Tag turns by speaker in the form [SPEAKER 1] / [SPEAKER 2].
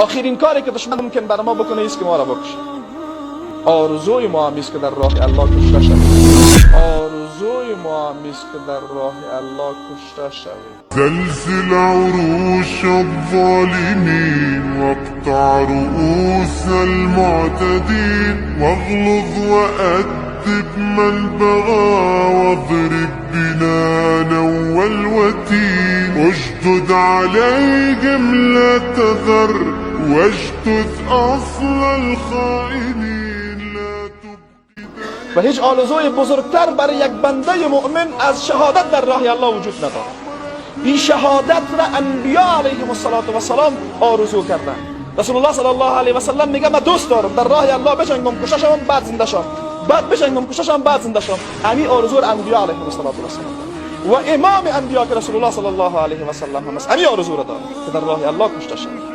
[SPEAKER 1] آخرین کاری که دشمن ممکن بر ما بکنه است که ما را بکشه. آرزوی ما هم است که در راه الله کشته شویم. آرزوی ما هم است که در راه الله کشته شویم.
[SPEAKER 2] زلزل عروش الظالمين واقطع رؤوس المعتدين واغلظ وأدب من بغى واضرب بنانا والوتين اشدد عليهم لا تذر واجتث أصل الخائنين لا تبق
[SPEAKER 1] و هیچ آرزوی بزرگتر برای یک بنده مؤمن از شهادت در راه الله وجود ندارد. این شهادت را انبیا علیهم الصلاة والسلام آرزو کردند. رسول الله صلی الله علیه و سلم میگه من دوست دارم در راه الله بجنگم، کشته شوم، بعد زنده شوم، بعد بجنگم، کشته شوم، بعد زنده شوم. همین آرزو را انبیا علیهم الصلاة والسلام و امام انبیا که رسول الله صلی الله علیه و سلم هم است، همین آرزو را دارد که در راه الله کشته شود.